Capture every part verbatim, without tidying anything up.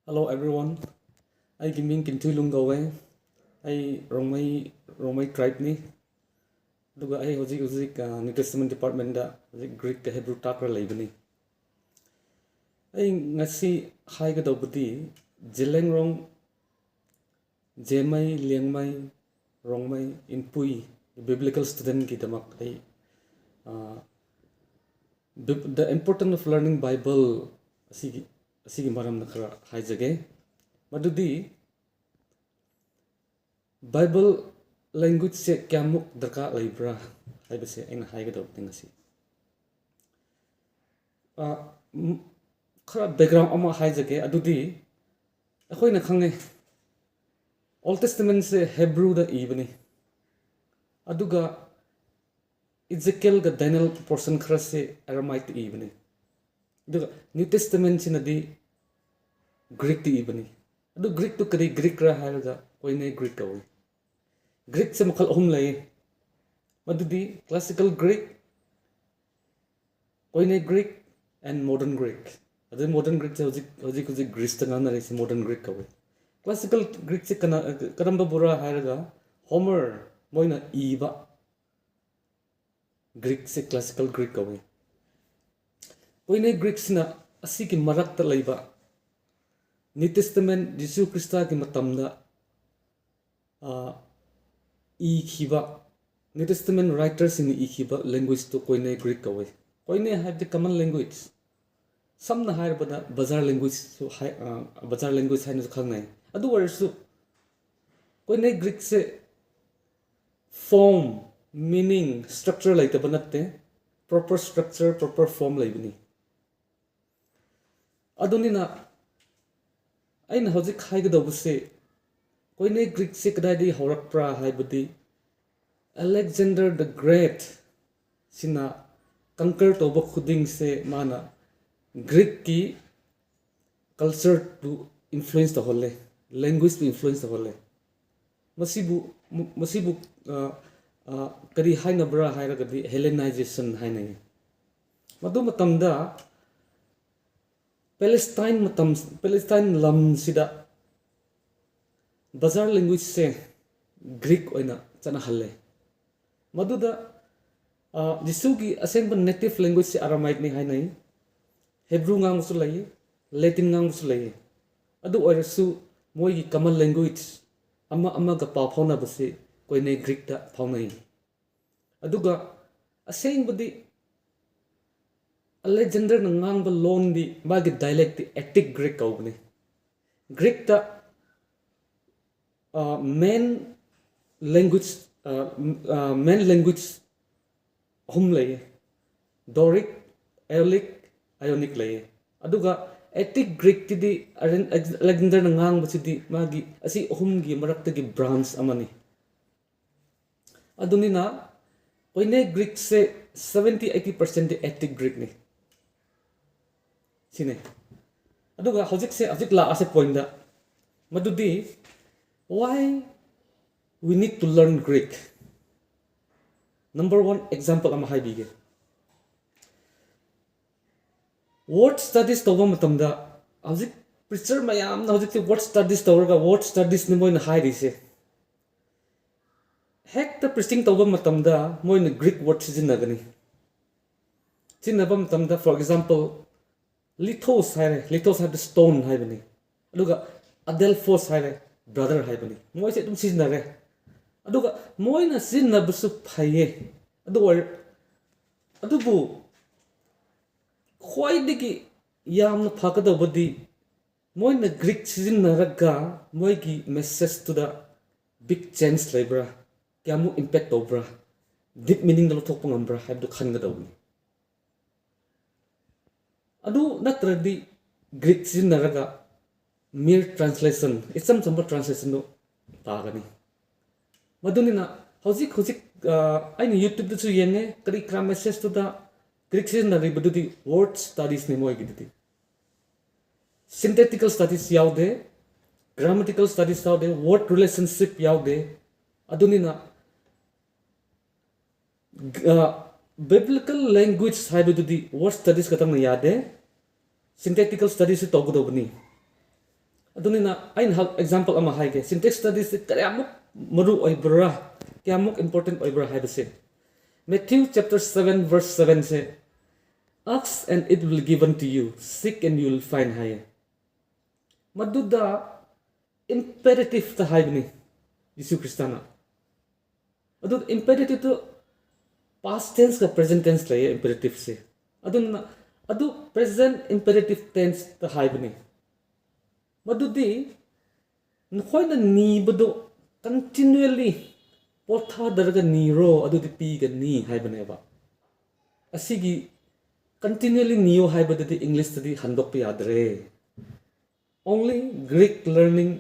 Hello everyone, ꯑꯩꯒꯤ ꯃꯤꯡ ꯀꯤꯟꯊꯨꯏꯂꯨꯡ ꯀꯧꯋꯦ꯫ ꯑꯩ ꯔꯣꯡꯃꯩ, ꯔꯣꯡꯃꯩ tribeꯅꯤ꯫ ꯑꯗꯨꯒ ꯑꯩ ꯍꯧꯖꯤꯛ ꯍꯧꯖꯤꯛ, ꯑ, New Testament departmentꯇ ꯍꯧꯖꯤꯛ Greekꯀ Hebrew ꯇꯥꯛꯂꯒ ꯂꯩꯕꯅꯤ꯫ ꯑꯩ ꯉꯁꯤ ꯍꯥꯏꯒꯗꯧꯕꯗꯤ ꯖꯦꯂꯦꯡꯔꯣꯡ, ꯖꯦꯃꯩ, ꯂꯦꯡꯃꯩ, ꯔꯣꯡꯃꯩ, ꯏꯟꯄꯨꯏ biblical studentꯀꯤꯗꯃꯛ ꯑꯩ, ꯑ, Bib-, The Importance of Learning Bible ꯑꯁꯤꯒꯤ, ꯑꯁꯤꯒꯤ ꯃꯔꯝꯗ ꯈꯔ ꯍꯥꯏꯖꯒꯦ꯫ ꯃꯗꯨꯗꯤ Bible languageꯁꯦ ꯀꯌꯥꯃꯨꯛ ꯗꯔꯀꯥꯔ ꯂꯩꯕ꯭ꯔꯥ ꯍꯥꯏꯕꯁꯦ ꯑꯩꯅ ꯍꯥꯏꯒꯗꯧꯕꯅꯤ ꯉꯁꯤ꯫ ꯑ, ꯎꯝ, ꯈꯔ background ꯑꯃ ꯍꯥꯏꯖꯒꯦ꯫ ꯑꯗꯨꯗꯤ ꯑꯩꯈꯣꯏꯅ ꯈꯪꯉꯦ, Old Testamentꯁꯦ Hebrewꯗ ꯏꯕꯅꯤ, ꯑꯗꯨꯒ Ezekielꯒ Daniel portion ꯈꯔꯁꯦ Aramicꯇ ꯏꯕꯅꯤ, ꯑꯗꯨꯒ New Testamentꯁꯤꯅꯗꯤ Greekꯇ ꯏꯕꯅꯤ꯫ ꯑꯗꯨ Greekꯇꯨ ꯀꯔꯤ Greekꯔꯥ ꯍꯥꯏꯔꯒ Koine Greek ꯀꯧꯏ꯫ Greekꯁꯦ ꯃꯈꯜ ꯑꯍꯨꯝ ꯂꯩ, ꯃꯗꯨꯗꯤ classical Greek, Koine Greek and modern Greek꯫ ꯑꯗꯨ modern Greekꯁꯦ ꯍꯧꯖꯤꯛ, ꯍꯧꯖꯤꯛ, ꯍꯧꯖꯤꯛ Greeceꯇ ꯉꯥꯡꯅꯔꯤꯁꯦ modern Greek ꯀꯧꯏ꯫ Classical Greekꯁꯦ ꯀꯅꯥ, ꯀꯔꯝꯕꯕꯨꯔꯥ ꯍꯥꯏꯔꯒ Homer ꯃꯣꯏꯅ ꯏꯕ Greekꯁꯦ classical Greek ꯀꯧꯏ꯫ Koine Greekꯁꯤꯅ ꯑꯁꯤꯒꯤ ꯃꯔꯛꯇ ꯂꯩꯕ New Testament ꯖꯤꯁꯨ ꯈ꯭ꯔꯤꯁꯇꯒꯤ ꯃꯇꯝꯗ, ꯑ, ꯏꯈꯤꯕ, New Testament writerꯁꯤꯡꯅ ꯏꯈꯤꯕ languageꯇꯨ Koine Greek ꯀꯧꯏ꯫ Koine ꯍꯥꯏꯕꯗꯤ common language꯫ ꯁꯝꯅ ꯍꯥꯏꯔꯕꯗ ꯕꯖꯥꯔ languageꯁꯨ ꯍꯥꯏ-, ꯑ, ꯕꯖꯥꯔ language ꯍꯥꯏꯅꯁꯨ ꯈꯪꯅꯩ꯫ ꯑꯗꯨ ꯑꯣꯏꯔꯁꯨ Koine Greekꯁꯦ form, meaning, structure ꯂꯩꯇꯕ ꯅꯠꯇꯦ꯫ Proper structure, proper form ꯂꯩꯕꯅꯤ꯫ ꯑꯗꯨꯅꯤꯅ ꯑꯩꯅ ꯍꯧꯖꯤꯛ ꯍꯥꯏꯒꯗꯧꯕꯁꯦ, Koine Greekꯁꯦ ꯀꯗꯥꯏꯗꯒꯤ ꯍꯧꯔꯛꯄ꯭ꯔꯥ ꯍꯥꯏꯕꯗꯤ, Alexander the Great ꯁꯤꯅ conquer ꯇꯧꯕ ꯈꯨꯗꯤꯡꯁꯦ ꯃꯥꯅ Greekꯀꯤ cultureꯕꯨ influence ꯇꯧꯍꯜꯂꯦ, languageꯕꯨ influence ꯇꯧꯍꯜꯂꯦ꯫ ꯃꯁꯤꯕꯨ, ꯃꯁꯤꯕꯨ, ꯑ, ꯑ, ꯀꯔꯤ ꯍꯥꯏꯅꯕ꯭ꯔꯥ ꯍꯥꯏꯔꯒꯗꯤ Hellenization ꯍꯥꯏꯅꯩ꯫ ꯃꯗꯨ ꯃꯇꯝꯗ ꯄꯦꯂꯦꯁꯇꯥꯏꯟ ꯃꯇꯝ, ꯄꯦꯂꯦꯁꯇꯥꯏꯟ ꯂꯝꯁꯤꯗ ꯕꯖꯥꯔ ꯂꯦꯡꯒ꯭ꯋꯦꯖꯁꯦ ꯒ꯭ꯔꯤꯛ ꯑꯣꯏꯅ ꯆꯠꯅꯍꯜꯂꯦ꯫ ꯃꯗꯨꯗ ꯑ, ꯖꯤꯁꯨꯒꯤ ꯑꯁꯦꯡꯕ ꯅꯦꯇꯤꯚ ꯂꯦꯡꯒ꯭ꯋꯦꯖꯁꯦ ꯑꯔꯥꯃꯥꯏꯛꯅꯤ ꯍꯥꯏꯅꯩ꯫ ꯍꯦꯕ꯭ꯔꯨ ꯉꯥꯡꯕꯁꯨ ꯂꯩ, ꯂꯦꯇꯤꯟ ꯉꯥꯡꯕꯁꯨ ꯂꯩ꯫ ꯑꯗꯨ ꯑꯣꯏꯔꯁꯨ ꯃꯣꯏꯒꯤ ꯀꯃꯟ ꯂꯦꯡꯒ꯭ꯋꯦꯖ ꯑꯃ ꯑꯃꯒ ꯄꯥꯎ ꯐꯥꯎꯅꯕꯁꯤ ꯀꯣꯏꯅꯦ ꯒ꯭ꯔꯤꯛꯇ ꯐꯥꯎꯅꯩ꯫ ꯑꯗꯨꯒ ꯑꯁꯦꯡꯕꯗꯤ ꯑꯂꯦꯛꯖꯦꯟꯗꯔꯅ ꯉꯥꯡꯕ ꯂꯣꯟꯗꯤ ꯃꯥꯒꯤ ꯗꯥꯏꯂꯦꯛꯇꯤ ꯑꯦꯇꯤꯛ ꯒ꯭ꯔꯤꯛ ꯀꯧꯕꯅꯤ꯫ ꯒ꯭ꯔꯤꯛꯇ ꯃꯦꯟ ꯂꯦꯡꯒ꯭ꯋꯦꯖ ꯃꯦꯟ ꯂꯦꯡꯒ꯭ꯋꯦꯖ ꯑꯍꯨꯝ ꯂꯩꯌꯦ: ꯗꯣꯔꯤꯛ, ꯑꯦꯌꯣꯂꯤꯛ, ꯑꯥꯏꯑꯣꯅꯤꯛ ꯂꯩꯌꯦ꯫ ꯑꯗꯨꯒ ꯑꯦꯇꯤꯛ ꯒ꯭ꯔꯤꯛꯇꯗꯤ ꯑꯂꯦꯛꯖꯦꯟꯗꯔꯅ ꯉꯥꯡꯕꯁꯤꯗꯤ ꯃꯥꯒꯤ ꯑꯁꯤ ꯑꯍꯨꯝꯒꯤ ꯃꯔꯛꯇꯒꯤ ꯕ꯭ꯔꯥꯟꯁ ꯑꯃꯅꯤ꯫ ꯑꯗꯨꯅꯤꯅ ꯀꯣꯏꯅꯦ ꯒ꯭ꯔꯤꯛꯁꯦ ꯁꯕꯦꯟꯇꯤ ꯑꯩꯠꯇꯤ ꯄꯥꯔꯁꯦꯟꯗꯤ ꯑꯦꯇꯤꯛ ꯒ꯭ꯔꯤꯛꯅꯤ꯫ ꯁꯤꯅꯤ꯫ ꯑꯗꯨꯒ ꯍꯧꯖꯤꯛꯁꯦ, ꯍꯧꯖꯤꯛ ꯂꯥꯛꯑꯁꯦ ꯄꯣꯏꯟꯗ, ꯃꯗꯨꯗꯤ why we need to learn Greek. Number one example ꯑꯃ ꯍꯥꯏꯕꯤꯒꯦ꯫ ꯋꯥꯔꯗ ꯁ꯭ꯇꯗꯤꯁ ꯇꯧꯕ ꯃꯇꯝꯗ ꯍꯧꯖꯤꯛ ꯄ꯭ꯔꯤꯆꯔ ꯃꯌꯥꯝꯅ ꯍꯧꯖꯤꯛꯇꯤ ꯋꯥꯔꯗ ꯁ꯭ꯇꯗꯤꯁ ꯇꯧꯔꯒ ꯋꯥꯔꯗ ꯁ꯭ꯇꯗꯤꯁꯅꯤ ꯃꯣꯏꯅ ꯍꯥꯏꯔꯤꯁꯦ꯫ ꯍꯦꯛꯇ ꯄ꯭ꯔꯤꯆꯤꯡ ꯇꯧꯕ ꯃꯇꯝꯗ ꯃꯣꯏꯅ ꯒ꯭ꯔꯤꯛ ꯋꯥꯔꯗ ꯁꯤꯖꯤꯟꯅꯒꯅꯤ꯫ ꯁꯤꯖꯤꯟꯅꯕ ꯃꯇꯝꯗ, ꯐꯣꯔ ꯑꯦꯛꯖꯥꯝꯄꯜ, ꯂꯤꯊꯣꯁ ꯍꯥꯏꯔꯦ, ꯂꯤꯊꯣꯁ ꯍꯥꯏꯕꯗꯤ ꯁ꯭ꯇꯣꯟ ꯍꯥꯏꯕꯅꯤ꯫ ꯑꯗꯨꯒ ꯑꯗꯦꯜꯐꯣꯁ ꯍꯥꯏꯔꯦ, ꯕ꯭ꯔꯗꯔ ꯍꯥꯏꯕꯅꯤ꯫ ꯃꯣꯏꯁꯦ ꯑꯗꯨꯝ ꯁꯤꯖꯤꯟꯅꯔꯦ꯫ ꯑꯗꯨꯒ ꯃꯣꯏꯅ ꯁꯤꯖꯤꯟꯅꯕꯁꯨ ꯐꯩꯌꯦ꯫ ꯑꯗꯨ ꯑꯣꯏ-, ꯑꯗꯨꯕꯨ ꯈ꯭ꯋꯥꯏꯗꯒꯤ ꯌꯥꯝꯅ ꯐꯒꯗꯧꯕꯗꯤ ꯃꯣꯏꯅ ꯒ꯭ꯔꯤꯛ ꯁꯤꯖꯤꯟꯅꯔꯒ ꯃꯣꯏꯒꯤ ꯃꯦꯁꯦꯖꯇꯨꯗ ꯕꯤꯛ ꯆꯦꯟꯖ ꯂꯩꯕ꯭ꯔꯥ, ꯀꯌꯥꯃꯨꯛ ꯏꯝꯄꯦꯛ ꯇꯧꯕ꯭ꯔꯥ, ꯗꯤꯞ ꯃꯤꯅꯤꯡꯗ ꯂꯧꯊꯣꯛꯄ ꯉꯝꯕ꯭ꯔꯥ ꯍꯥꯏꯕꯗꯨ ꯈꯟꯒꯗꯧꯕꯅꯤ꯫ ꯑꯗꯨ ꯅꯠꯇ꯭ꯔꯗꯤ ꯒ꯭ꯔꯤꯛ ꯁꯤꯖꯤꯟꯅꯔꯒ ꯃꯤꯌꯔ ꯇ꯭ꯔꯥꯟꯁꯂꯦꯁꯟ, ꯏꯆꯝ ꯆꯝꯕ ꯇ꯭ꯔꯥꯟꯁꯂꯦꯁꯟꯗꯨ ꯇꯥꯒꯅꯤ꯫ ꯃꯗꯨꯅꯤꯅ ꯍꯧꯖꯤꯛ ꯍꯧꯖꯤꯛ, ꯑ, ꯑꯩꯅ ꯌꯨꯇ꯭ꯌꯨꯕꯇꯁꯨ ꯌꯦꯡꯉꯦ, ꯀꯔꯤ ꯀꯔꯥ ꯃꯦꯁꯦꯖꯇꯨꯗ ꯒ꯭ꯔꯤꯛ ꯁꯤꯖꯤꯟꯅꯔꯤꯕꯗꯨꯗꯤ ꯋꯥꯔꯗ ꯁ꯭ꯇꯗꯤꯁꯅꯤ ꯃꯣꯏꯒꯤꯗꯨꯗꯤ꯫ ꯁꯤꯟꯇꯦꯛꯇꯤꯀꯦꯜ ꯁ꯭ꯇꯗꯤꯁ ꯌꯥꯎꯗꯦ, ꯒ꯭ꯔꯥꯃꯦꯇꯤꯀꯦꯜ ꯁ꯭ꯇꯗꯤꯁ ꯌꯥꯎꯗꯦ, ꯋꯥꯔꯗ ꯔꯤꯂꯦꯁꯟꯁꯤꯞ ꯌꯥꯎꯗꯦ꯫ ꯑꯗꯨꯅꯤꯅ ꯕꯤꯕ꯭ꯂꯤꯀꯦꯜ ꯂꯦꯡꯒ꯭ꯋꯦꯖ ꯍꯥꯏꯕꯗꯨꯗꯤ ꯋꯥꯔꯗ ꯁ꯭ꯇꯗꯤꯁ ꯈꯛꯇꯪꯅ ꯌꯥꯗꯦ꯫ Syntaxical studies ꯁꯤ ꯇꯧꯒꯗꯧꯕꯅꯤ꯫ ꯑꯗꯨꯅꯤꯅ ꯑꯩꯅ ꯍꯧ- example ꯑꯃ ꯍꯥꯏꯒꯦ, syntax studies ꯁꯤ ꯀꯌꯥꯃꯨꯛ ꯃꯔꯨ ꯑꯣꯏꯕ꯭ꯔꯥ, ꯀꯌꯥꯃꯨꯛ important ꯑꯣꯏꯕ꯭ꯔꯥ ꯍꯥꯏꯕꯁꯦ꯫ Matthew chapter seven verse seven say, "Ask and it will given to you, seek and you will find" ꯍꯥꯏꯌꯦ꯫ ꯃꯗꯨꯗ imperative ꯇ ꯍꯥꯏꯕꯅꯤ ꯌꯤꯁꯨ ꯈ꯭ꯔꯤꯁꯇꯅ꯫ ꯑꯗꯨ imperative ꯇꯨ past tense ꯀ present tense ꯂꯩꯌꯦ imperative ꯁꯦ꯫ ꯑꯗꯨꯅ ꯑꯗꯨ present imperative tense ꯇ ꯍꯥꯏꯕꯅꯤ꯫ ꯃꯗꯨꯗꯤ ꯅꯈꯣꯏꯅ ꯅꯤꯕꯗꯨ continually ꯄꯣꯊꯥꯗꯔꯒ ꯅꯤꯔꯣ, ꯑꯗꯨꯗꯤ ꯄꯤꯒꯅꯤ ꯍꯥꯏꯕꯅꯦꯕ꯫ ꯑꯁꯤꯒꯤ continually ꯅꯤꯌꯣ ꯍꯥꯏꯕꯗꯨꯗꯤ English ꯇꯗꯤ ꯍꯟꯗꯣꯛꯄ ꯌꯥꯗ꯭ꯔꯦ꯫ Only Greek learning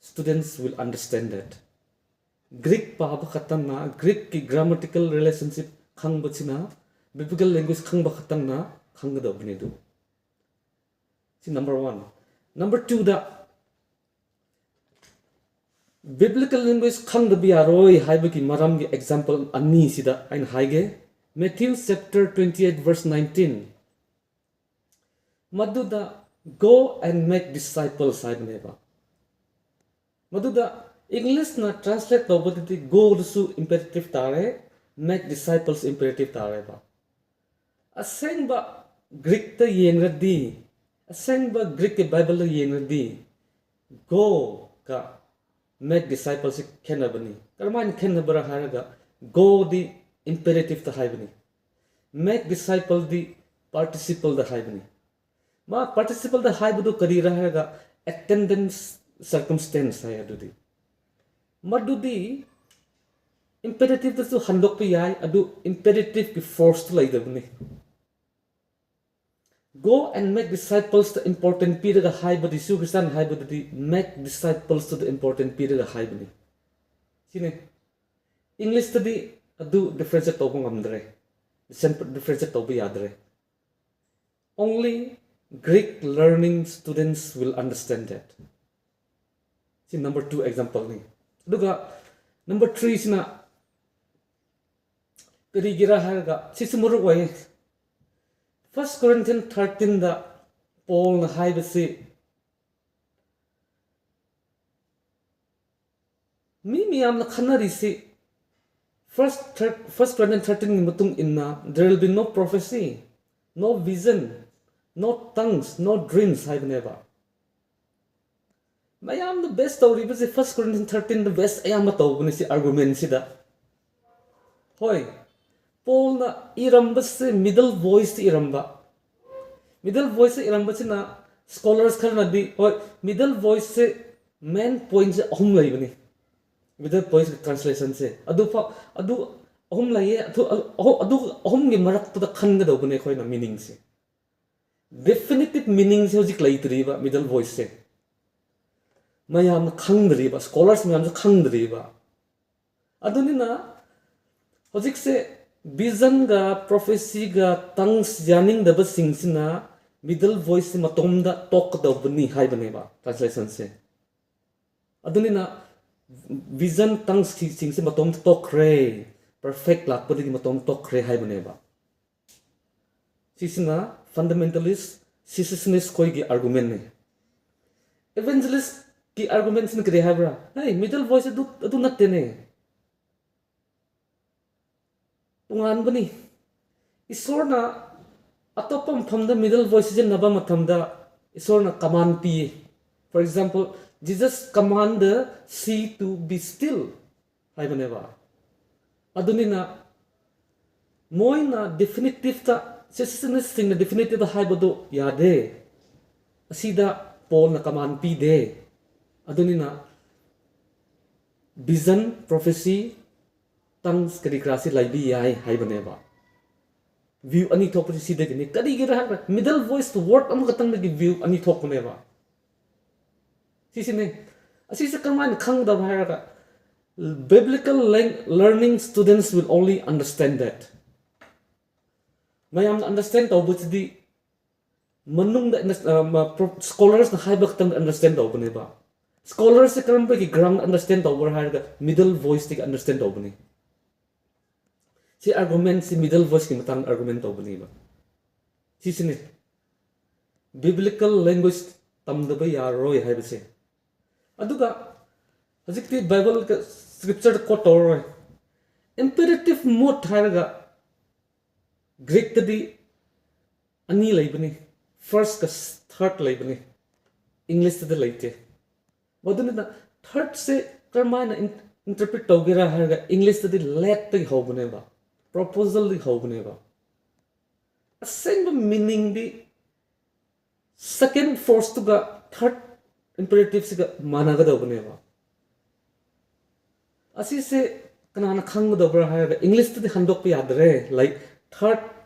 students will understand that. Greek ꯄꯥꯕ ꯈꯛꯇꯪꯅ, Greek ꯀꯤ grammatical relationship ꯈꯪꯕꯁꯤꯅ, biblical language ꯈꯪꯕ ꯈꯛꯇꯪꯅ ꯈꯪꯒꯗꯧꯕꯅꯤ ꯑꯗꯨ꯫ ꯁꯤ number one꯫ Number two ꯗ, biblical language ꯈꯪꯗꯕ ꯌꯥꯔꯣꯏ ꯍꯥꯏꯕꯒꯤ ꯃꯔꯝꯒꯤ example ꯑꯅꯤꯁꯤꯗ ꯑꯩꯅ ꯍꯥꯏꯒꯦ꯫ Matthew chapter twenty eight verse nineteen꯫ ꯃꯗꯨꯗ "Go and make disciples" ꯍꯥꯏꯕꯅꯦꯕ꯫ ꯃꯗꯨꯗ English ꯅ translate ꯇꯧꯕꯗꯗꯤ "Go" ꯗꯨꯁꯨ imperative ꯇꯥꯔꯦ, "Make disciples" imperative ꯇꯥꯔꯦꯕ꯫ ꯑꯁꯦꯡꯕ Greek ꯇ ꯌꯦꯡꯔꯗꯤ, ꯑꯁꯦꯡꯕ Greek ꯀꯤ Bible ꯗ ꯌꯦꯡꯔꯗꯤ, "Go" ꯒ "Make disciples" ꯁꯤ ꯈꯦꯠꯅꯕꯅꯤ꯫ ꯀꯔꯝꯍꯥꯏꯅ ꯈꯦꯠꯅꯕ꯭ꯔꯥ ꯍꯥꯏꯔꯒ, "Go" ꯗꯤ imperative ꯇ ꯍꯥꯏꯕꯅꯤ, "Make disciple" ꯗꯤ participle ꯗ ꯍꯥꯏꯕꯅꯤ꯫ ꯃꯥ participle ꯗ ꯍꯥꯏꯕꯗꯨ ꯀꯔꯤꯔꯥ ꯍꯥꯏꯔꯒ, attendance circumstance ꯍꯥꯏ ꯑꯗꯨꯗꯤ꯫ ꯃꯗꯨꯗꯤ imperative ꯇꯁꯨ ꯍꯟꯗꯣꯛꯄ ꯌꯥꯏ, ꯑꯗꯨ imperative ꯀꯤ force ꯇꯨ ꯂꯩꯇꯕꯅꯤ꯫ "Go and make disciples" ꯇ important ꯄꯤꯔꯒ ꯍꯥꯏꯕꯗꯤ, ꯌꯤꯁꯨ ꯈ꯭ꯔꯤꯁꯇꯥꯟ ꯍꯥꯏꯕꯗꯨꯗꯤ "Make disciples" ꯇꯨ ꯗ important ꯄꯤꯔꯒ ꯍꯥꯏꯕꯅꯤ꯫ ꯁꯤꯅꯤ꯫ English ꯇꯗꯤ ꯑꯗꯨ differentiate ꯇꯧꯕ ꯉꯝꯗ꯭ꯔꯦ, differentiate ꯇꯧꯕ ꯌꯥꯗ꯭ꯔꯦ꯫ Only Greek learning students will understand that. ꯁꯤ number two example ꯅꯤ꯫ ꯑꯗꯨꯒ number three ꯁꯤꯅ ꯀꯔꯤꯒꯤꯔꯥ ꯍꯥꯏꯔꯒ, ꯁꯤꯁꯨ ꯃꯔꯨ ꯑꯣꯏ꯫ First Corinthians thirteen ꯗ ꯄꯣꯜꯅ ꯍꯥꯏꯕꯁꯤ ꯃꯤ ꯃꯌꯥꯝꯅ ꯈꯟꯅꯔꯤꯁꯤ first thir- first Corinthians thirteen ꯒꯤ ꯃꯇꯨꯡ ꯏꯟꯅ there will be no prophecy, no vision, no tongues, no dreams ꯍꯥꯏꯕꯅꯦꯕ꯫ ꯃꯌꯥꯝꯅ ꯕꯦꯁ ꯇꯧꯔꯤꯕꯁꯦ first Corinthians thirteen ꯗ ꯕꯦꯁ ꯑꯌꯥꯝꯕ ꯇꯧꯕꯅꯤ ꯁꯤ ꯑꯥꯔꯒꯨꯃꯦꯟꯁꯤꯗ꯫ ꯍꯣꯏ, ꯄꯣꯜꯅ ꯏꯔꯝꯕꯁꯦ ꯃꯤꯗꯜ ꯚꯣꯏꯁꯇ ꯏꯔꯝꯕ꯫ ꯃꯤꯗꯜ ꯚꯣꯏꯁꯇ ꯏꯔꯝꯕꯁꯤꯅ ꯁ꯭ꯀꯣꯂꯔꯁ ꯈꯔꯅꯗꯤ, ꯍꯣꯏ, ꯃꯤꯗꯜ ꯚꯣꯏꯁꯁꯦ ꯃꯦꯟ ꯄꯣꯏꯟꯁꯦ ꯑꯍꯨꯝ ꯂꯩꯕꯅꯤ꯫ ꯃꯤꯗꯜ ꯚꯣꯏꯁ ꯇ꯭ꯔꯥꯟꯁꯂꯦꯁꯟꯁꯦ ꯑꯗꯨꯐꯥꯎ ꯑꯗꯨ ꯑꯍꯨꯝ ꯂꯩꯌꯦ꯫ ꯑꯗꯨ ꯑꯍꯨꯝ- ꯑꯗꯨ ꯑꯍꯨꯝꯒꯤ ꯃꯔꯛꯇꯨꯗ ꯈꯟꯒꯗꯧꯕꯅꯦ ꯑꯩꯈꯣꯏꯅ ꯃꯤꯅꯤꯡꯁꯦ꯫ ꯗꯦꯐꯤꯅꯤꯇꯤꯞ ꯃꯤꯅꯤꯡꯁꯦ ꯍꯧꯖꯤꯛ ꯂꯩꯇ꯭ꯔꯤꯕ ꯃꯤꯗꯜ ꯚꯣꯏꯁꯁꯦ꯫ ꯃꯌꯥꯝꯅ ꯈꯪꯗ꯭ꯔꯤꯕ, ꯁ꯭ꯀꯣꯂꯔꯁ ꯃꯌꯥꯝꯁꯨ ꯈꯪꯗ꯭ꯔꯤꯕ꯫ ꯑꯗꯨꯅꯤꯅ ꯍꯧꯖꯤꯛꯁꯦ ꯚꯤꯖꯟꯒ ꯄ꯭ꯔꯣꯐꯦꯁꯤꯒ ꯇꯪꯁ ꯌꯥꯅꯤꯡꯗꯕꯁꯤꯡꯁꯤꯅ ꯃꯤꯗꯜ ꯚꯣꯏꯁꯁꯦ ꯃꯇꯣꯝꯗ ꯇꯣꯛꯀꯗꯧꯕꯅꯤ ꯍꯥꯏꯕꯅꯦꯕ ꯇ꯭ꯔꯥꯟꯁꯂꯦꯁꯟꯁꯦ꯫ ꯑꯗꯨꯅꯤꯅ ꯚꯤꯖꯟ ꯇꯪꯁꯤꯡꯁꯦ ꯃꯇꯣꯝꯇ ꯇꯣꯛꯈ꯭ꯔꯦ, ꯄꯔꯐꯦꯛ ꯂꯥꯛꯄꯗꯒꯤ ꯃꯇꯣꯝꯇ ꯇꯣꯛꯈ꯭ꯔꯦ ꯍꯥꯏꯕꯅꯦꯕ꯫ ꯁꯤꯁꯤꯅ ꯐꯟꯗꯥꯃꯦꯟꯇꯦꯂꯤꯁ ꯁꯤꯁꯤꯁꯅꯤꯁ ꯈꯣꯏꯒꯤ ꯑꯥꯔꯒꯨꯃꯦꯟꯅꯦ꯫ ꯏꯚꯦꯟꯖꯦꯂꯤꯁꯀꯤ ꯑꯥꯔꯒꯨꯃꯦꯟꯁꯤꯅ ꯀꯔꯤ ꯍꯥꯏꯕ꯭ꯔꯥ? ꯍꯦ, ꯃꯤꯗꯜ ꯚꯣꯏꯁ ꯑꯗꯨ ꯑꯗꯨ ꯅꯠꯇꯦꯅꯦ, ꯇꯣꯉꯥꯟꯕꯅꯤ꯫ ꯏꯁꯣꯔꯅ ꯑꯇꯣꯞꯄ ꯃꯐꯝꯗ ꯃꯤꯗꯜ ꯚꯣꯏꯁ ꯁꯤꯖꯤꯟꯅꯕ ꯃꯇꯝꯗ ꯏꯁꯣꯔꯅ ꯀꯃꯥꯟ ꯄꯤꯌꯦ꯫ For example, Jesus command the sea to be still ꯍꯥꯏꯕꯅꯦꯕ꯫ ꯑꯗꯨꯅꯤꯅ ꯃꯣꯏꯅ ꯗꯤꯐꯤꯅꯤꯇꯤꯞꯇ, ꯁꯤꯁꯤꯁꯅꯤꯁꯁꯤꯡꯅ ꯗꯤꯐꯤꯅꯤꯇꯤꯞꯇ ꯍꯥꯏꯕꯗꯨ ꯌꯥꯗꯦ꯫ ꯑꯁꯤꯗ ꯄꯣꯜꯅ ꯀꯃꯥꯟ ꯄꯤꯗꯦ꯫ ꯑꯗꯨꯅꯤꯅ ꯚꯤꯖꯟ, ꯄ꯭ꯔꯣꯐꯦꯁꯤ, ꯇꯪꯁ ꯀꯔꯤ ꯀꯔꯥꯁꯤ ꯂꯩꯕ ꯌꯥꯏ ꯍꯥꯏꯕꯅꯦꯕ꯫ ꯚ꯭ꯌꯨ ꯑꯅꯤ ꯊꯣꯛꯄꯁꯤ ꯁꯤꯗꯒꯤꯅꯤ꯫ ꯀꯔꯤꯒꯤꯔ ꯍꯥꯏꯕ ꯃꯤꯗꯜ ꯚꯣꯏꯁ ꯋꯥꯔꯗ ꯑꯃꯈꯛꯇꯪꯗꯒꯤ ꯚ꯭ꯌꯨ ꯑꯅꯤ ꯊꯣꯛꯄꯅꯦꯕ꯫ ꯁꯤꯁꯤꯅꯦ꯫ ꯑꯁꯤꯁꯦ ꯀꯔꯝꯍꯥꯏꯅ ꯈꯪꯒꯗꯕ ꯍꯥꯏꯔꯒ, biblical learning students will only understand that. ꯃꯌꯥꯝꯅ ꯑꯟꯗꯔꯁꯇꯦꯟ ꯇꯧꯕꯁꯤꯗꯤ ꯃꯅꯨꯡꯗ ꯁ꯭ꯀꯣꯂꯔꯁꯅ ꯍꯥꯏꯕ ꯈꯛꯇꯪ ꯑꯟꯗꯔꯁꯇꯦꯟ ꯇꯧꯕꯅꯦꯕ꯫ ꯁ꯭ꯀꯣꯂꯔꯁꯦ ꯀꯔꯝꯕꯒꯤ ꯒ꯭ꯔꯥꯎꯟ ꯑꯟꯗꯔꯁꯇꯦꯟ ꯇꯧꯕ꯭ꯔꯥ ꯍꯥꯏꯔꯒ ꯃꯤꯗꯜ ꯚꯣꯏꯁꯇꯒꯤ ꯑꯟꯗꯔꯁꯇꯦꯟ ꯇꯧꯕꯅꯤ꯫ ꯁꯤ ꯑꯥꯔꯒꯨꯃꯦꯟꯁꯤ ꯃꯤꯗꯜ ꯚꯣꯏꯁꯀꯤ ꯃꯇꯥꯡꯗ ꯑꯥꯔꯒꯨꯃꯦꯟ ꯇꯧꯕꯅꯦꯕ꯫ ꯁꯤꯁꯤꯅꯤ꯫ Biblical language ꯇꯝꯗꯕ ꯌꯥꯔꯔꯣꯏ ꯍꯥꯏꯕꯁꯦ꯫ ꯑꯗꯨꯒ ꯍꯧꯖꯤꯛꯇꯤ Bible scripture quote ꯇꯧꯔꯔꯣꯏ꯫ Imperative mood ꯍꯥꯏꯔꯒ Greek ꯇꯗꯤ ꯑꯅꯤ ꯂꯩꯕꯅꯤ, first ꯀ third ꯂꯩꯕꯅꯤ, English ꯇꯗꯤ ꯂꯩꯇꯦ꯫ ꯃꯗꯨꯅꯤꯅ third ꯁꯦ ꯀꯔꯝꯍꯥꯏꯅ in- interpret ꯇꯧꯒꯦꯔꯥ ꯍꯥꯏꯔꯒ English ꯇꯗꯤ let ꯇꯒꯤ ꯍꯧꯕꯅꯦꯕ, proposal ꯗꯒꯤ ꯍꯧꯕꯅꯦꯕ꯫ ꯑꯁꯦꯡꯕ meaning ꯗꯤ second force ꯇꯨꯒ third imperative ꯁꯤꯒ ꯃꯥꯟꯅꯒꯗꯧꯕꯅꯦꯕ꯫ ꯑꯁꯤꯁꯦ ꯀꯅꯥꯅ ꯈꯪꯒꯗꯧꯕ꯭ꯔꯥ ꯍꯥꯏꯔꯒ English ꯇꯗꯤ ꯍꯟꯗꯣꯛꯄ ꯌꯥꯗ꯭ꯔꯦ, like third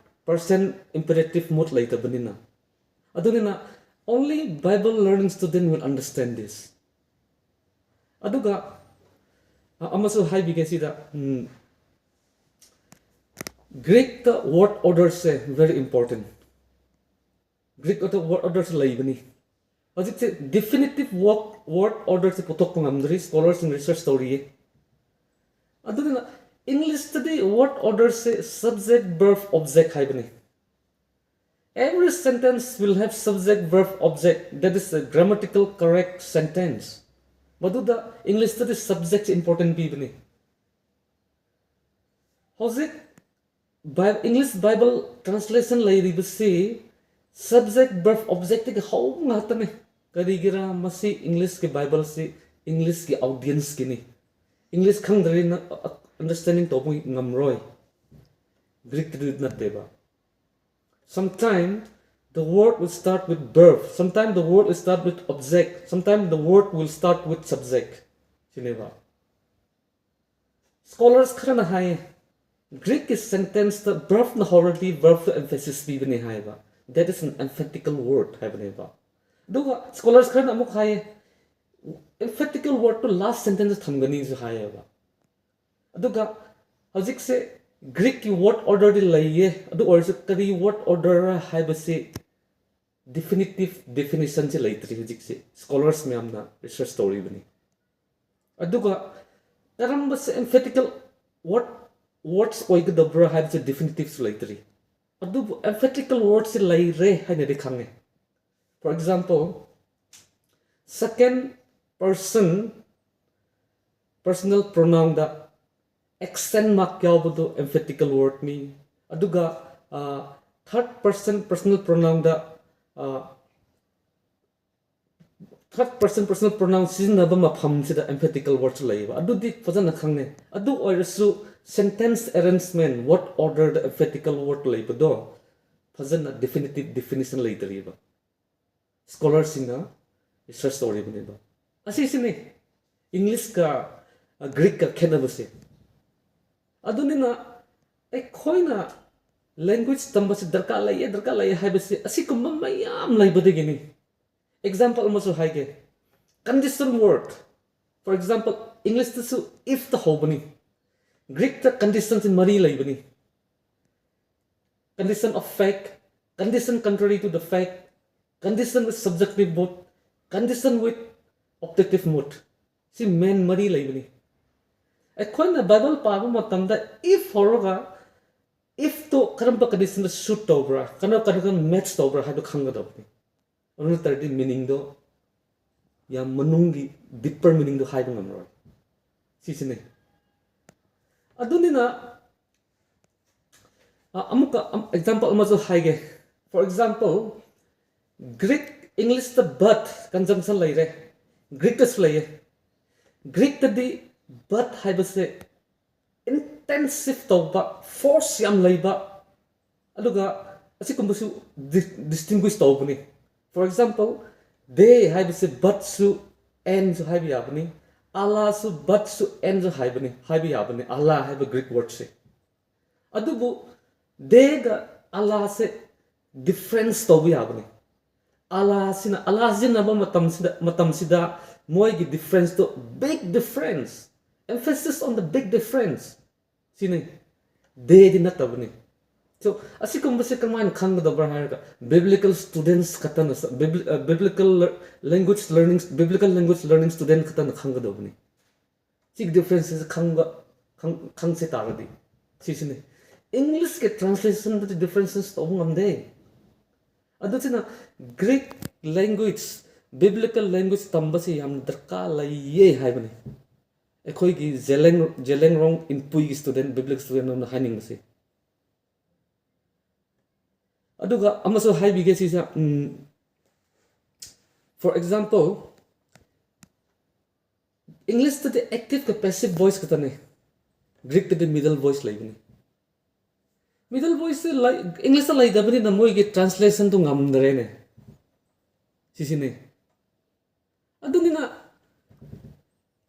person imperative mood ꯂꯩꯇꯕꯅꯤꯅ꯫ ꯑꯗꯨꯅꯤꯅ only Bible learning student will understand this. ꯑꯗꯨꯒ ꯑ- ꯑꯃꯁꯨ ꯍꯥꯏꯕꯤꯒꯦ ꯁꯤꯗ, ꯎꯝ, Greek ꯇ word order ꯁꯦ very important꯫ Greek ꯇ word order ꯁꯦ ꯂꯩꯕꯅꯤ꯫ ꯍꯧꯖꯤꯛꯁꯦ definitive word, word order ꯁꯦ ꯄꯨꯊꯣꯛꯄ ꯉꯝꯗ꯭ꯔꯤ, scholar ꯁꯤꯡ research ꯇꯧꯔꯤꯌꯦ꯫ ꯑꯗꯨꯅ English ꯇꯗꯤ word order ꯁꯦ subject verb object ꯍꯥꯏꯕꯅꯤ꯫ Every sentence will have subject verb object, that is a grammatical correct sentence. ꯃꯗꯨꯗ English ꯇꯗꯤ subject important ꯄꯤꯕꯅꯤ꯫ ꯍꯧꯖꯤꯛ Bi- English Bible translation ꯂꯩꯔꯤꯕꯁꯤ subject verb object ꯇꯒꯤ ꯍꯧꯕ ꯉꯥꯛꯇꯅꯤ꯫ ꯀꯔꯤꯒꯤꯔꯥ? ꯃꯁꯤ English ꯀꯤ Bible ꯁꯤ English ꯀꯤ audience ꯀꯤꯅꯤ꯫ English ꯈꯪꯗ꯭ꯔꯗꯤ ꯅ- understanding ꯇꯧꯕ ꯉꯝꯔꯣꯏ꯫ Greek ꯇꯗꯤ ꯅꯠꯇꯦꯕ꯫ Sometimes the word will start with verb, sometimes the word will start with object, sometimes the word will start with subject. ꯁꯤꯅꯦꯕ꯫ Scholars ꯈꯔꯅ ꯍꯥꯏ, Greek ꯀꯤ sentence ꯇ verb ꯅ ꯍꯧꯔꯗꯤ verb ꯇ emphasis ꯄꯤꯕꯅꯤ ꯍꯥꯏꯕ꯫ That is an emphatical word ꯍꯥꯏꯕꯅꯦꯕ꯫ ꯑꯗꯨꯒ scholars ꯈꯔꯅ ꯑꯃꯨꯛ ꯍꯥꯏ, emphatical word two last sentence ꯇ ꯊꯝꯒꯅꯤꯁꯨ ꯍꯥꯏꯌꯦꯕ꯫ ꯑꯗꯨꯒ ꯍꯧꯖꯤꯛꯁꯦ Greek ꯀꯤ word order ꯗꯤ ꯂꯩꯌꯦ, ꯑꯗꯨ ꯑꯣꯏꯔꯁꯨ ꯀꯔꯤ word order ꯔ ꯍꯥꯏꯕꯁꯤ definitive definition ꯁꯦ ꯂꯩꯇ꯭ꯔꯤ ꯍꯧꯖꯤꯛꯁꯦ꯫ Scholars ꯃꯌꯥꯝꯅ research ꯇꯧꯔꯤꯕꯅꯤ꯫ ꯑꯗꯨꯒ ꯀꯔꯝꯕꯁꯦ emphatical word, words ꯑꯣꯏꯒꯗꯕ꯭ꯔꯥ ꯍꯥꯏꯕꯁꯦ definitive ꯁꯨ ꯂꯩꯇ꯭ꯔꯤ꯫ ꯑꯗꯨꯕꯨ emphatical word ꯁꯦ ꯂꯩꯔꯦ ꯍꯥꯏꯅꯗꯤ ꯈꯪꯉꯦ꯫ For example, second person personal pronounꯗ accent mark ꯌꯥꯎꯕꯗꯣ emphatical wordꯅꯤ. ꯑꯗꯨꯒ third person personal pronounꯗ third person personal pronoun ꯁꯤꯖꯤꯟꯅꯕ ꯃꯐꯝꯁꯤꯗ emphatical wordꯁꯨ ꯂꯩꯌꯦꯕ. ꯑꯗꯨꯗꯤ ꯐꯖꯅ ꯈꯪꯉꯦ. ꯑꯗꯨ ꯑꯣꯏꯔꯁꯨ sentence arrangement, word orderꯗ emphatical word ꯂꯩꯕꯗꯣ ꯐꯖꯅ definitive definition ꯂꯩꯇꯔꯤꯕ. Scholarꯁꯤꯡꯅ research ꯇꯧꯔꯤꯕꯅꯦꯕ. ꯑꯁꯤꯁꯤꯅꯤ Englishꯀ Greekꯀ ꯈꯦꯠꯅꯕꯁꯦ. ꯑꯗꯨꯅꯤꯅ ꯑꯩꯈꯣꯏꯅ language ꯇꯝꯕꯁꯤ ꯗꯔꯀꯥꯔ ꯂꯩꯌꯦ, ꯗꯔꯀꯥꯔ ꯂꯩꯌꯦ ꯍꯥꯏꯕꯁꯤ ꯑꯁꯤꯒꯨꯝꯕ ꯃꯌꯥꯝ ꯂꯩꯕꯗꯒꯤꯅꯤ. Example ꯑꯃꯁꯨ ꯍꯥꯏꯒꯦ. Condition word. For example, Englishꯇꯁꯨ ifꯇ ꯍꯧꯕꯅꯤ. Greekꯇ conditionꯁꯤ ꯃꯔꯤ ꯂꯩꯕꯅꯤ. Condition of fact, condition contrary to the fact, condition with subjunctive mood, condition with optative mood. ꯁꯤ main ꯃꯔꯤ ꯂꯩꯕꯅꯤ. ꯑꯩꯈꯣꯏꯅ Bible ꯄꯥꯕ ꯃꯇꯝꯗ if ꯍꯧꯔꯒ ifꯇꯣ ꯀꯔꯝꯕ conditionꯗ suit ꯇꯧꯕ꯭ꯔꯥ, ꯀꯔꯝꯕ condition match ꯇꯧꯕ꯭ꯔꯥ ꯍꯥꯏꯕ ꯈꯪꯒꯗꯕꯅꯤ. ꯑꯗꯨ ꯅꯠꯇ꯭ꯔꯗꯤ meaningꯗꯣ, ꯌꯥꯝ ꯃꯅꯨꯡꯒꯤ deeper meaningꯗꯣ ꯍꯥꯏꯕ ꯉꯝꯃꯔꯣꯏ. ꯁꯤꯁꯤꯅꯤ. ꯑꯗꯨꯅꯤꯅ ꯑ, ꯑꯃꯨꯛꯀ ꯑꯝ-, example ꯑꯃꯁꯨ ꯍꯥꯏꯒꯦ. For example, Greek, Englishꯇ but conjunction ꯂꯩꯔꯦ, Greekꯇꯁꯨ ꯂꯩꯌꯦ. Greekꯇꯗꯤ but ꯍꯥꯏꯕꯁꯦ intensive ꯇꯧꯕ, force ꯌꯥꯝ ꯂꯩꯕ, ꯑꯗꯨꯒ ꯑꯁꯤꯒꯨꯝꯕꯁꯨ di-, distinguish ꯇꯧꯕꯅꯤ. For example, they ꯍꯥꯏꯕꯁꯦ butꯁꯨ andꯁꯨ ꯍꯥꯏꯕ ꯌꯥꯕꯅꯤ, Allahꯁꯨ butꯁꯨ andꯁꯨ ꯍꯥꯏꯕꯅꯤ, ꯍꯥꯏꯕ ꯌꯥꯕꯅꯤ, Allah ꯍꯥꯏꯕ Greek wordꯁꯦ. ꯑꯗꯨꯕꯨ theyꯒ Allahꯁꯦ difference ꯇꯧꯕ ꯌꯥꯕꯅꯤ. Allahꯁꯤꯅ, Allah ꯁꯤꯖꯤꯟꯅꯕ ꯃꯇꯝꯁꯤꯗ, ꯃꯇꯝꯁꯤꯗ ꯃꯣꯏꯒꯤ differenceꯇꯣ big difference, emphasis on the big difference. ꯁꯤꯅꯤ, theyꯗꯤ ꯅꯠꯇꯕꯅꯤ. So, ꯑꯁꯤꯒꯨꯝꯕꯁꯦ ꯀꯃꯥꯏꯅ ꯈꯪꯒꯗꯕ꯭ꯔꯥ ꯍꯥꯏꯔꯒ, biblical students ꯈꯛꯇꯅ, bibli-, uh, biblical lear-, language learning, biblical language learning student ꯈꯛꯇꯅ ꯈꯪꯒꯗꯕꯅꯤ. ꯁꯤꯒꯤ differences ꯈꯪꯕ, ꯈꯪ-, ꯈꯪꯁꯦ ꯇꯥꯔꯗꯤ, ꯁꯤꯁꯤꯅꯤ. Englishꯀꯤ translationꯗꯗꯤ differences ꯇꯧꯕ ꯉꯝꯗꯦ. ꯑꯗꯨꯁꯤꯅ Greek language, biblical language ꯇꯝꯕꯁꯤ ꯌꯥꯝ ꯗꯔꯀꯥꯔ ꯂꯩꯌꯦ ꯍꯥꯏꯕꯅꯤ꯫ ꯑꯩꯈꯣꯏꯒꯤ ꯖꯦꯂꯦꯡ ꯖꯦꯂꯦꯡꯔꯣꯡ ꯏꯟꯄꯨꯏꯒꯤ student, biblical student ꯑꯃꯅ ꯍꯥꯏꯅꯤꯡꯕꯁꯤ꯫ ꯑꯗꯨꯒ ꯑꯃꯁꯨ ꯍꯥꯏꯕꯤꯒꯦ ꯁꯤꯁꯦ, for example, Englishꯇꯗꯤ active ꯀ passive voice ꯈꯛꯇꯅꯦ꯫ Greekꯇꯗꯤ middle voice ꯂꯩꯕꯅꯤ꯫ Middle voiceꯁꯦ Englishꯇ ꯂꯩꯇꯕꯅꯤꯅ ꯃꯣꯏꯒꯤ translationꯗꯨ ꯉꯝꯗ꯭ꯔꯦꯅꯦ꯫ ꯁꯤꯁꯤꯅꯦ꯫ ꯑꯗꯨꯅꯤꯅ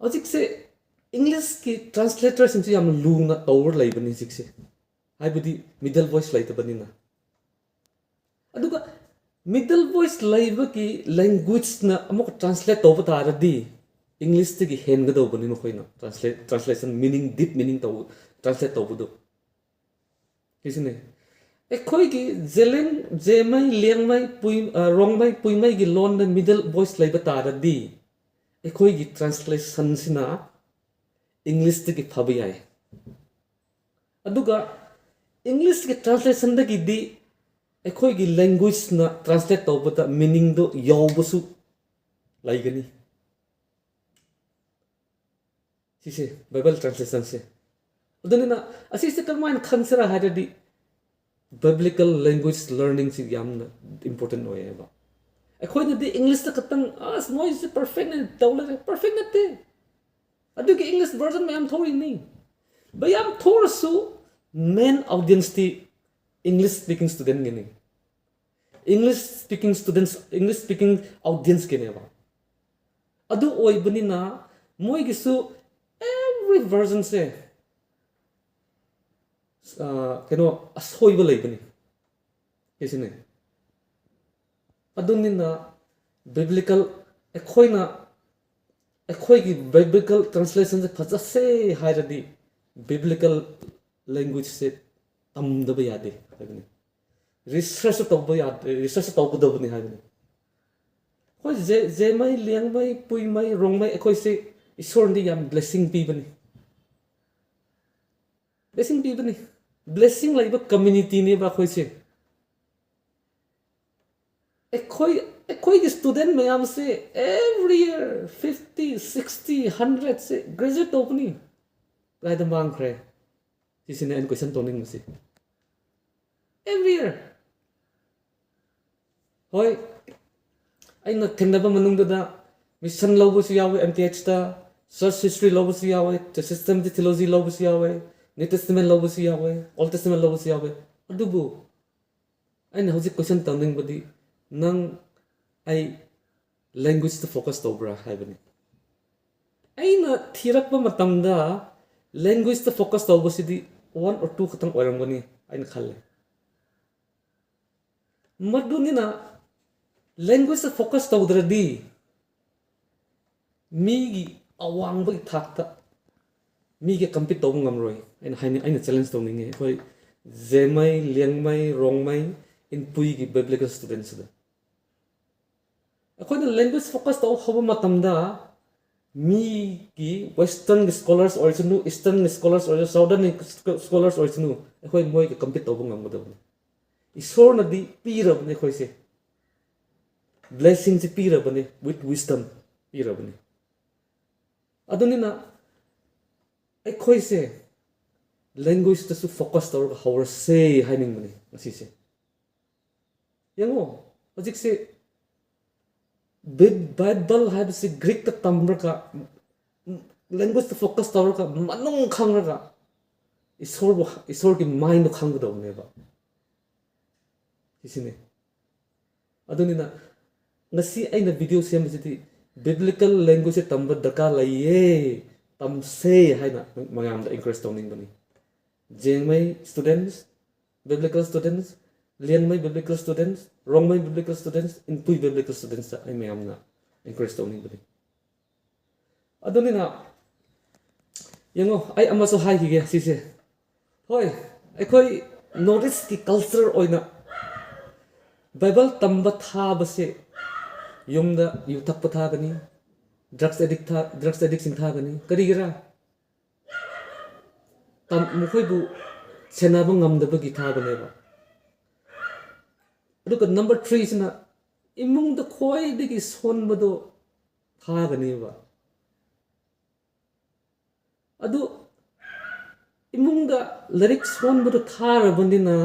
ꯍꯧꯖꯤꯛꯁꯦ Englishꯀꯤ translatorꯁꯤꯡꯁꯨ ꯌꯥꯝꯅ ꯂꯨꯅ ꯇꯧꯔ ꯂꯩꯕꯅꯤ ꯍꯧꯖꯤꯛꯁꯦ꯫ ꯍꯥꯏꯕꯗꯤ middle voice ꯂꯩꯇꯕꯅꯤꯅ꯫ ꯑꯗꯨꯒ middle voice ꯂꯩꯕꯒꯤ languageꯅ ꯑꯃꯨꯛꯀ translate ꯇꯧꯕ ꯇꯥꯔꯗꯤ, Englishꯇꯒꯤ ꯍꯦꯟꯒꯗꯧꯕꯅꯤ ꯃꯈꯣꯏꯅ translate, translation meaning, deep meaning ꯇꯧ translate ꯇꯧꯕꯗꯨ꯫ ꯁꯤꯁꯤꯅꯦ꯫ ꯑꯩꯈꯣꯏꯒꯤ ꯖꯦꯂꯦꯡ ꯖꯦꯃꯩ ꯂꯦꯡꯃꯩ ꯄꯨꯏ ꯔꯣꯡꯃꯩ ꯄꯨꯏꯃꯩꯒꯤ ꯂꯣꯟꯗ middle voice ꯂꯩꯕ ꯇꯥꯔꯗꯤ, ꯑꯩꯈꯣꯏꯒꯤ translationꯁꯤꯅ Englishꯇꯒꯤ ꯐꯕ ꯌꯥꯏ꯫ ꯑꯗꯨꯒ Englishꯀꯤ translationꯗꯒꯤꯗꯤ ꯑꯩꯈꯣꯏꯒꯤ languageꯅ translate ꯇꯧꯕꯗ meaningꯗꯣ ꯌꯧꯕꯁꯨ ꯂꯩꯒꯅꯤ꯫ ꯁꯤꯁꯦ Bible translationꯁꯦ꯫ ꯑꯗꯨꯅꯤꯅ ꯑꯁꯤꯁꯦ ꯀꯔꯝꯍꯥꯏꯅ ꯈꯪꯁꯤꯔꯥ ꯍꯥꯏꯔꯗꯤ, biblical language learningꯁꯤ ꯌꯥꯝꯅ important ꯑꯣꯏꯌꯦꯕ꯫ ꯑꯩꯈꯣꯏꯅꯗꯤ Englishꯇ ꯈꯛꯇꯪ, "ꯑꯁ, ꯃꯣꯏꯁꯦ perfectꯅꯦ ꯇꯧ ꯂꯩꯔꯦ", perfect ꯅꯠꯇꯦ꯫ ꯑꯗꯨꯒꯤ English version ꯃꯌꯥꯝ ꯊꯣꯛꯏꯅꯤ꯫ ꯃꯌꯥꯝ ꯊꯣꯛꯑꯁꯨ main audienceꯇꯤ English speaking studentꯒꯤꯅꯤ꯫ English speaking students, English speaking audienceꯀꯤꯅꯦꯕ꯫ ꯑꯗꯨ ꯑꯣꯏꯕꯅꯤꯅ ꯃꯣꯏꯒꯤꯁꯨ every versionꯁꯦ, ꯑ, ꯀꯩꯅꯣ, ꯑꯁꯣꯏꯕ ꯂꯩꯕꯅꯤ꯫ ꯁꯤꯁꯤꯅꯦ꯫ ꯑꯗꯨꯅꯤꯅ biblical, ꯑꯩꯈꯣꯏꯅ, ꯑꯩꯈꯣꯏꯒꯤ biblical translationꯁꯦ ꯐꯖꯁꯦ ꯍꯥꯏꯔꯗꯤ biblical languageꯁꯦ ꯇꯝꯗꯕ ꯌꯥꯗꯦ ꯍꯥꯏꯕꯅꯤ꯫ Research ꯇꯧꯕ ꯌꯥꯗꯦ, research ꯇꯧꯒꯗꯕꯅꯤ ꯍꯥꯏꯕꯅꯤ꯫ ꯑꯩꯈꯣꯏ ꯖꯦ-, ꯖꯦꯃꯩ, ꯂꯦꯡꯃꯩ, ꯄꯨꯏꯃꯩ, ꯔꯣꯡꯃꯩ ꯑꯩꯈꯣꯏꯁꯦ ꯏꯁꯣꯔꯅꯗꯤ ꯌꯥꯝ blessing ꯄꯤꯕꯅꯤ꯫ Blessing ꯄꯤꯕꯅꯤ꯫ Blessing ꯂꯩꯕ communityꯅꯦꯕ ꯑꯩꯈꯣꯏꯁꯦ꯫ ꯑꯩꯈꯣꯏ ꯑꯩꯈꯣꯏꯒꯤ ꯁ꯭ꯇꯨꯗꯦꯟ ꯃꯌꯥꯝꯁꯦ every year fifty, sixty, hundred ꯁꯦ ꯒ꯭ꯔꯦꯖꯨꯑꯦꯠ ꯇꯧꯕꯅꯤ꯫ ꯀꯗꯥꯏꯗ ꯃꯥꯡꯈ꯭ꯔꯦ? ꯁꯤꯁꯤꯅꯦ ꯑꯩꯅ ꯀꯣꯏꯁꯟ ꯇꯧꯅꯤꯡꯕꯁꯤ꯫ Every year. ꯍꯣꯏ, ꯑꯩꯅ ꯊꯦꯡꯅꯕ ꯃꯅꯨꯡꯗꯨꯗ ꯃꯤꯁꯟ ꯂꯧꯕꯁꯨ ꯌꯥꯎꯋꯦ ꯑꯦꯝ ꯇꯤ ꯑꯩꯆꯇ, ꯆꯔꯆ ꯍꯤꯁꯇ꯭ꯔꯤ ꯂꯧꯕꯁꯨ ꯌꯥꯎꯋꯦ, ꯁꯤꯁꯇꯦꯃꯦꯇꯤꯛ ꯊꯤꯑꯣꯂꯣꯖꯤ ꯂꯧꯕꯁꯨ ꯌꯥꯎꯋꯦ, ꯅ꯭ꯌꯨ ꯇꯦꯁꯇꯃꯦꯟ ꯂꯧꯕꯁꯨ ꯌꯥꯎꯋꯦ, ꯑꯣꯜ ꯇꯦꯁꯇꯃꯦꯟ ꯂꯧꯕꯁꯨ ꯌꯥꯎꯋꯦ꯫ ꯑꯗꯨꯕꯨ ꯑꯩꯅ ꯍꯧꯖꯤꯛ ꯀꯣꯏꯁꯟ ꯇꯧꯅꯤꯡꯕꯗꯤ, ꯅꯪ ꯑꯩ ꯂꯦꯡꯒ꯭ꯋꯦꯖꯇ ꯐꯣꯀꯁ ꯇꯧꯕ꯭ꯔꯥ ꯍꯥꯏꯕꯅꯤ꯫ ꯑꯩꯅ ꯊꯤꯔꯛꯄ ꯃꯇꯝꯗ ꯂꯦꯡꯒ꯭ꯋꯦꯖꯇ ꯐꯣꯀꯁ ꯇꯧꯕꯁꯤꯗꯤ one or two ꯈꯛꯇꯪ ꯑꯣꯏꯔꯝꯒꯅꯤ ꯑꯩꯅ ꯈꯜꯂꯦ꯫ ꯃꯗꯨꯅꯤꯅ ꯂꯦꯡꯒ꯭ꯋꯦꯖꯇ ꯐꯣꯀꯁ ꯇꯧꯗ꯭ꯔꯗꯤ ꯃꯤꯒꯤ ꯑꯋꯥꯡꯕꯒꯤ ꯊꯥꯛꯇ ꯃꯤꯒ ꯀꯝꯄꯤꯠ ꯇꯧꯕ ꯉꯝꯔꯣꯏ꯫ ꯑꯩꯅ ꯍꯥꯏꯅꯤꯡ ꯑꯩꯅ ꯆꯦꯂꯦꯟꯖ ꯇꯧꯅꯤꯡꯉꯤ ꯑꯩꯈꯣꯏ ꯖꯦꯃꯩ, ꯂꯤꯌꯥꯡꯃꯩ, ꯔꯣꯡꯃꯩ, ꯏꯟꯄꯨꯏꯒꯤ ꯕꯤꯕ꯭ꯂꯤꯀꯦꯜ ꯁ꯭ꯇꯨꯗꯦꯟꯁꯤꯗ꯫ ꯑꯩꯈꯣꯏꯅ ꯂꯦꯡꯒ꯭ꯋꯦꯖ ꯐꯣꯀꯁ ꯇꯧ ꯍꯧꯕ ꯃꯇꯝꯗ ꯃꯤꯒꯤ ꯋꯦꯁꯇꯔꯟꯒꯤ ꯁ꯭ꯀꯣꯂꯔꯁ ꯑꯣꯏꯔꯁꯅꯨ, ꯏꯁꯇꯔꯟꯒꯤ ꯁ꯭ꯀꯣꯂꯔꯁ ꯑꯣꯏꯔꯁꯨ, ꯁꯥꯎꯗꯔꯟꯒꯤ ꯁ꯭ꯀꯣꯂꯔꯁ ꯑꯣꯏꯔꯁꯅꯨ, ꯑꯩꯈꯣꯏ ꯃꯣꯏꯒ ꯀꯝꯄꯤꯠ ꯇꯧꯕ ꯉꯝꯒꯗꯕꯅꯤ꯫ ꯏꯁꯣꯔꯅꯗꯤ ꯄꯤꯔꯕꯅꯤ ꯑꯩꯈꯣꯏꯁꯦ, ꯕ꯭ꯂꯦꯁꯤꯡꯁꯦ ꯄꯤꯔꯕꯅꯤ, with wisdom ꯄꯤꯔꯕꯅꯤ꯫ ꯑꯗꯨꯅꯤꯅ ꯑꯩꯈꯣꯏꯁꯦ ꯂꯦꯡꯒ꯭ꯋꯦꯖꯇꯁꯨ ꯐꯣꯀꯁ ꯇꯧꯔꯒ ꯍꯧꯔꯁꯦ ꯍꯥꯏꯅꯤꯡꯕꯅꯤ ꯉꯁꯤꯁꯦ꯫ ꯌꯦꯡꯉꯣ, ꯍꯧꯖꯤꯛꯁꯦ ꯕꯤ-, ꯕꯥꯏꯕꯜ ꯍꯥꯏꯕꯁꯤ ꯒ꯭ꯔꯤꯛꯇ ꯇꯝꯔꯒ, ꯂꯦꯡꯒ꯭ꯋꯦꯖꯇ ꯐꯣꯀꯁ ꯇꯧꯔꯒ, ꯃꯅꯨꯡ ꯈꯪꯔꯒ, ꯏꯁꯣꯔꯕꯨ, ꯏꯁꯣꯔꯒꯤ ꯃꯥꯏꯟꯗꯣ ꯈꯪꯒꯗꯧꯕꯅꯦꯕ꯫ ꯁꯤꯁꯤꯅꯦ꯫ ꯑꯗꯨꯅꯤꯅ ꯉꯁꯤ ꯑꯩꯅ ꯚꯤꯗꯤꯑꯣ ꯁꯦꯝꯕꯁꯤꯗꯤ ꯕꯤꯕ꯭ꯂꯤꯀꯦꯜ ꯂꯦꯡꯒ꯭ꯋꯦꯖꯁꯦ ꯇꯝꯕ ꯗꯔꯀꯥꯔ ꯂꯩꯌꯦ, ꯇꯝꯁꯦ ꯍꯥꯏꯅ ꯃꯌꯥꯝꯗ ꯑꯦꯟꯀꯔꯦꯖ ꯇꯧꯅꯤꯡꯕꯅꯤ꯫ ꯖꯦꯡꯃꯩ ꯁ꯭ꯇꯨꯗꯦꯟꯠꯁ, ꯕꯤꯕ꯭ꯂꯤꯀꯦꯜ ꯁ꯭ꯇꯨꯗꯦꯟꯠꯁ, ꯂꯤꯌꯥꯡꯃꯩ ꯕꯤꯕ꯭ꯂꯤꯀꯦꯜ ꯁ꯭ꯇꯨꯗꯦꯟꯠꯁ, ꯔꯣꯡꯃꯩ ꯕꯤꯕ꯭ꯂꯤꯀꯦꯜ ꯁ꯭ꯇꯨꯗꯦꯟꯠꯁ, ꯏꯟꯄꯨꯏ ꯕꯤꯕ꯭ꯂꯤꯀꯦꯜ ꯁ꯭ꯇꯨꯗꯦꯟꯠꯁꯇ ꯑꯩ ꯃꯌꯥꯝꯅ ꯑꯦꯟꯀꯔꯦꯖ ꯇꯧꯅꯤꯡꯕꯅꯤ꯫ ꯑꯗꯨꯅꯤꯅ ꯌꯦꯡꯉꯣ, ꯑꯩ ꯑꯃꯁꯨ ꯍꯥꯏꯈꯤꯒꯦ ꯁꯤꯁꯦ꯫ ꯍꯣꯏ, ꯑꯩꯈꯣꯏ ꯅꯣꯔꯠ ꯏꯁꯀꯤ ꯀꯜꯆꯔ ꯑꯣꯏꯅ ꯕꯥꯏꯕꯜ ꯇꯝꯕ ꯊꯥꯕꯁꯦ ꯌꯨꯝꯗ ꯌꯨ ꯊꯛꯄ ꯊꯥꯒꯅꯤ, ꯗ꯭ꯔꯛꯁ ꯑꯦꯗꯤꯛ ꯊꯥ-, ꯗ꯭ꯔꯛꯁ ꯑꯦꯗꯤꯛꯁꯤꯡ ꯊꯥꯒꯅꯤ꯫ ꯀꯔꯤꯒꯤꯔꯥ? ꯇꯝ-, ꯃꯈꯣꯏꯕꯨ ꯁꯦꯟꯅꯕ ꯉꯝꯗꯕꯒꯤ ꯊꯥꯕꯅꯦꯕ꯫ ꯑꯗꯨꯒ ꯅꯝꯕꯔ ꯊ꯭ꯔꯤꯁꯤꯅ ꯏꯃꯨꯡꯗ ꯈ꯭ꯋꯥꯏꯗꯒꯤ ꯁꯣꯟꯕꯗꯣ ꯊꯥꯒꯅꯦꯕ꯫ ꯑꯗꯨ ꯏꯃꯨꯡꯗ ꯂꯥꯏꯔꯤꯛ ꯁꯣꯟꯕꯗꯣ ꯊꯥꯔꯕꯅꯤꯅ,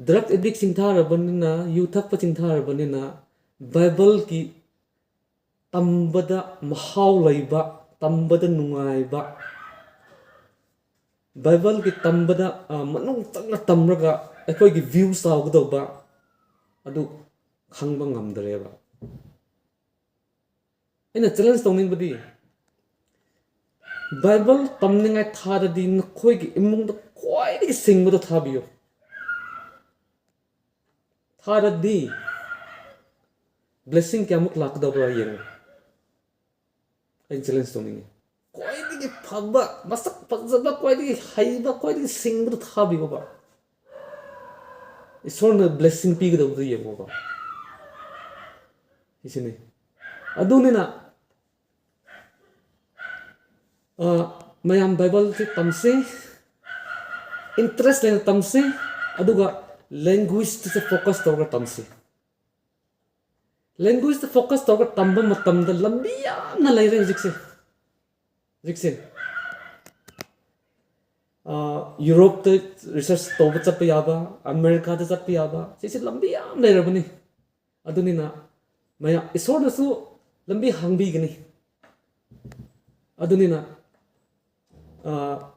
ꯗ꯭ꯔꯒ ꯑꯦꯗꯤꯛꯁꯤꯡ ꯊꯥꯔꯕꯅꯤꯅ, ꯌꯨ ꯊꯛꯄꯁꯤꯡ ꯊꯥꯔꯕꯅꯤꯅ, ꯕꯥꯏꯕꯜꯒꯤ ꯇꯝꯕꯗ ꯃꯍꯥꯎ ꯂꯩꯕ, ꯇꯝꯕꯗ ꯅꯨꯡꯉꯥꯏꯕ, ꯕꯥꯏꯕꯜꯒꯤ ꯇꯝꯕꯗ, ꯑ, ꯃꯅꯨꯡ ꯆꯪꯅ ꯇꯝꯔꯒ ꯑꯩꯈꯣꯏꯒꯤ ꯚ꯭ꯌꯨ ꯆꯥꯎꯒꯗꯧꯕ ꯑꯗꯨ ꯈꯪꯕ ꯉꯝꯗ꯭ꯔꯦꯕ꯫ ꯑꯩꯅ ꯆꯦꯂꯦꯟꯖ ꯇꯧꯅꯤꯡꯕꯗꯤ, ꯕꯥꯏꯕꯜ ꯇꯝꯅꯤꯡꯉꯥꯏ ꯊꯥꯗꯗꯤ ꯅꯈꯣꯏꯒꯤ ꯏꯃꯨꯡꯗ ꯈ꯭ꯋꯥꯏꯗꯒꯤ ꯁꯤꯡꯕꯗꯣ ꯊꯥꯕꯤꯌꯨ꯫ ꯊꯥꯔꯗꯤ ꯕ꯭ꯂꯦꯁꯤꯡ ꯀꯌꯥꯃꯨꯛ ꯂꯥꯛꯀꯗꯧꯕ꯭ꯔꯥ ꯌꯦꯡꯉꯨ꯫ ꯑꯩ ꯆꯦꯂꯦꯟꯖ ꯇꯧꯅꯤꯡꯉꯤ꯫ ꯈ꯭ꯋꯥꯏꯗꯒꯤ ꯐꯕ, ꯃꯁꯛ ꯐꯖꯕ, ꯈ꯭ꯋꯥꯏꯗꯒꯤ ꯍꯩꯕ, ꯈ꯭ꯋꯥꯏꯗꯒꯤ ꯁꯤꯡꯕꯗꯨ ꯊꯥꯕꯤꯌꯣꯕ꯫ ꯏꯁꯣꯔꯅ ꯕ꯭ꯂꯦꯁꯤꯡ ꯄꯤꯒꯗꯧꯕꯗꯨ ꯌꯦꯡꯉꯣꯕ꯫ ꯁꯤꯁꯤꯅꯤ꯫ ꯑꯗꯨꯅꯤꯅ, ꯑ, ꯃꯌꯥꯝ ꯕꯥꯏꯕꯜꯁꯦ ꯇꯝꯁꯤ, ꯏꯟꯇꯔꯦꯁ ꯂꯩꯅ ꯇꯝꯁꯤ, ꯑꯗꯨꯒ ꯂꯦꯡꯒ꯭ꯋꯦꯖꯇꯁꯨ ꯐꯣꯀꯁ ꯇꯧꯔꯒ ꯇꯝꯁꯤ꯫ ꯂꯦꯡꯒ꯭ꯋꯦꯖꯇ ꯐꯣꯀꯁ ꯇꯧꯔꯒ ꯇꯝꯕ ꯃꯇꯝꯗ ꯂꯝꯕꯤ ꯌꯥꯝꯅ ꯂꯩꯔꯦ ꯍꯧꯖꯤꯛꯁꯦ꯫ ꯍꯧꯖꯤꯛꯁꯦ, ꯑ, ꯌꯨꯔꯣꯞꯇ ꯔꯤꯁꯔꯁ ꯇꯧꯕ ꯆꯠꯄ ꯌꯥꯕ, ꯑꯃꯦꯔꯤꯀꯥꯗ ꯆꯠꯄ ꯌꯥꯕ, ꯁꯤꯁꯦ ꯂꯝꯕꯤ ꯌꯥꯝ ꯂꯩꯔꯕꯅꯤ꯫ ꯑꯗꯨꯅꯤꯅ ꯃꯌꯥꯝ, ꯏꯁꯣꯔꯅꯁꯨ ꯂꯝꯕꯤ ꯍꯥꯡꯕꯤꯒꯅꯤ꯫ ꯑꯗꯨꯅꯤꯅ, ꯑ,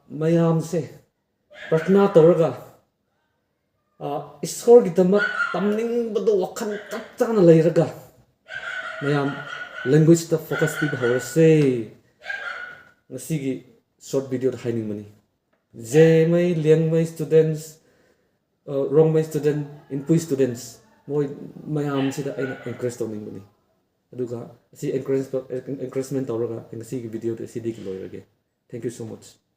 ꯃꯌꯥꯝꯁꯦ ꯄ꯭ꯔꯊꯅꯥ ꯇꯧꯔꯒ, ꯑ, ꯏꯁꯣꯔꯒꯤꯗꯃꯛ ꯇꯝꯅꯤꯡꯕꯗꯣ ꯋꯥꯈꯜ ꯆꯞ ꯆꯥꯅ ꯂꯩꯔꯒ ꯃꯌꯥꯝ ꯂꯦꯡꯒ꯭ꯋꯦꯖꯇ ꯐꯣꯀꯁ ꯄꯤꯕ ꯍꯧꯔꯁꯦ꯫ ꯉꯁꯤꯒꯤ ꯁꯣꯔꯠ ꯚꯤꯗꯤꯑꯣꯗ ꯍꯥꯏꯅꯤꯡꯕꯅꯤ꯫ ꯖꯦꯃꯩ, ꯂꯤꯌꯥꯡꯃꯩ ꯁ꯭ꯇꯨꯗꯦꯟꯠꯁ, ꯑ, ꯔꯣꯡꯃꯩ ꯁ꯭ꯇꯨꯗꯦꯟꯠ, ꯏꯟꯄꯨꯏ ꯁ꯭ꯇꯨꯗꯦꯟꯠꯁ, ꯃꯣꯏ ꯃꯌꯥꯝꯁꯤꯗ ꯑꯩꯅ ꯑꯦꯟꯀꯔꯦꯖ ꯇꯧꯅꯤꯡꯕꯅꯤ꯫ ꯑꯗꯨꯒ ꯑꯁꯤ ꯑꯦꯟꯀꯔꯦꯖ, ꯑꯦꯟꯀꯔꯦꯖꯃꯦꯟ ꯇꯧꯔꯒ ꯑꯩ ꯉꯁꯤꯒꯤ ꯚꯤꯗꯤꯑꯣꯗꯤ ꯑꯁꯤꯗꯒꯤ ꯂꯣꯏꯔꯒꯦ꯫ Thank you so much.